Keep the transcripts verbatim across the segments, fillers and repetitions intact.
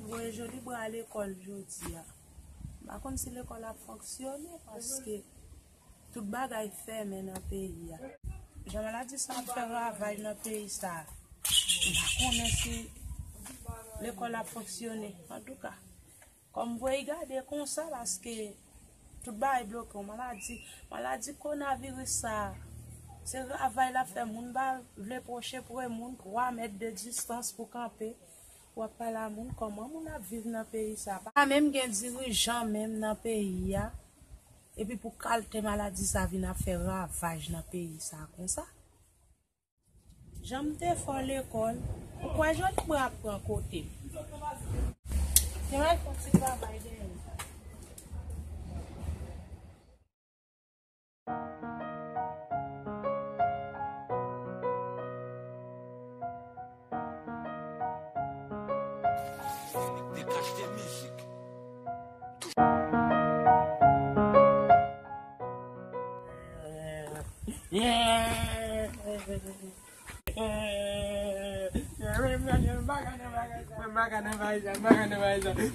Voye Jolibwa lekòl jodi a. M pa konn si lekòl ap fonksyone paske tout bagay fèmen nan peyi a. Jan maladi sa ap fè ravaj nan peyi sa, m pa konnen si lekòl ap fonksyone. Antouka, kòm voye gade konsa paske tout bagay bloke, yon maladi, maladi konaviris sa, se ravaj l ap fè, moun pa vle pwoche pre moun, twa mèt de distans pou kanpe. W ap pale a moun, kòman moun ap viv nan peyi sa? Pa menm gen dirijan menm nan peyi a. Epi pou kalte maladi sa vin ap fè ravaj nan peyi sa konsa. Jan m te fò lekòl, ou kwè Jolibwa ap pran kote m? Te al fè ti travay dèyè.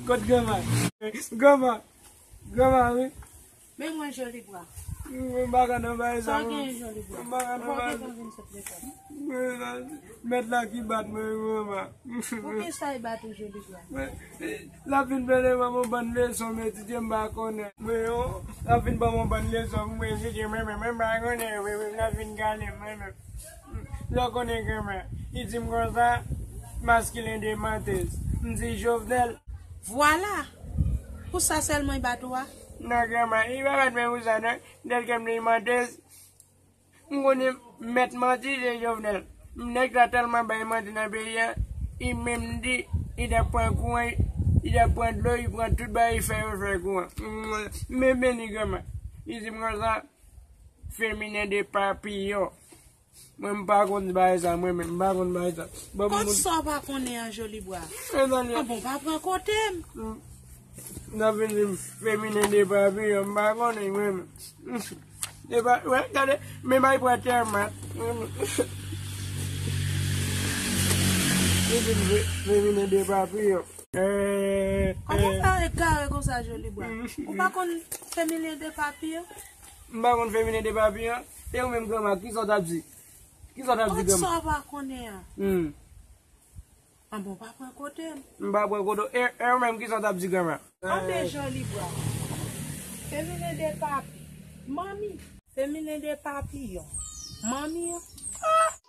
Kot granma? Granma, granma, wi. Men mwen Jolibwa. Mwen pa ka nan bagay sa. Sa gen Jolibwa? Mwen pa ka nan bagay sa. Mwen pa ka nan bagay sa. Mèt la ki bat mwen, mwen pa. Poukisa li bat ou Jolibwa? L ap vin pale ban mwen bann leson, m etidye, m pa konnen. Mwen, l ap vin ban mwen bann leson pou mwen etidye, mwen menm, mwen pa konnen, mwen menm, l ap vin gade mwen menm. Lè w konnen granma, li di m konsa, maskilen de mantèz. M di Jovenel. Vwala! Pou sa sèlman li bat ou a? Non, granma, li pa bat mwen pou sa, non. Tèlke m li mantèz. M konnen mèt manti se Jovenel. Nèg la tèlman bay manti nan peyi a, li menm di, li t ap pran kouran, li t ap pran dlo, li pran tout bagay, li fè yo fè kouran. Men, men li granma. Li di m konsa, feminen de papiyon. Mwen, m pa konn bagay sa, mwen menm, m pa konn bagay sa. Bon, kot moun sa w pa konnen an, Jolibwa? An bon, pa pran kote m. N ap vin di m feminen de papiyon, m pa konnen, mwen menm. E pa, wè, gade, men bay pran tèmat. Li di m fe-, feminen de papiyon. Kòman w ka egare konsa, Jolibwa? Ou pa konn feminen de papiyon? M pa konn feminen de papiyon. E ou menm, granma, kisa w t ap di? Kisa w t ap di, granma? Kot sa w pa konnen an? Hmm. An bon, pa pran kote m. M pa pran kote w. E, e ou menm, kisa w t ap di, granma? An de Jolibwa. Feminen de papi. Manmi. Feminen de papiyon. Manmi an. Ah!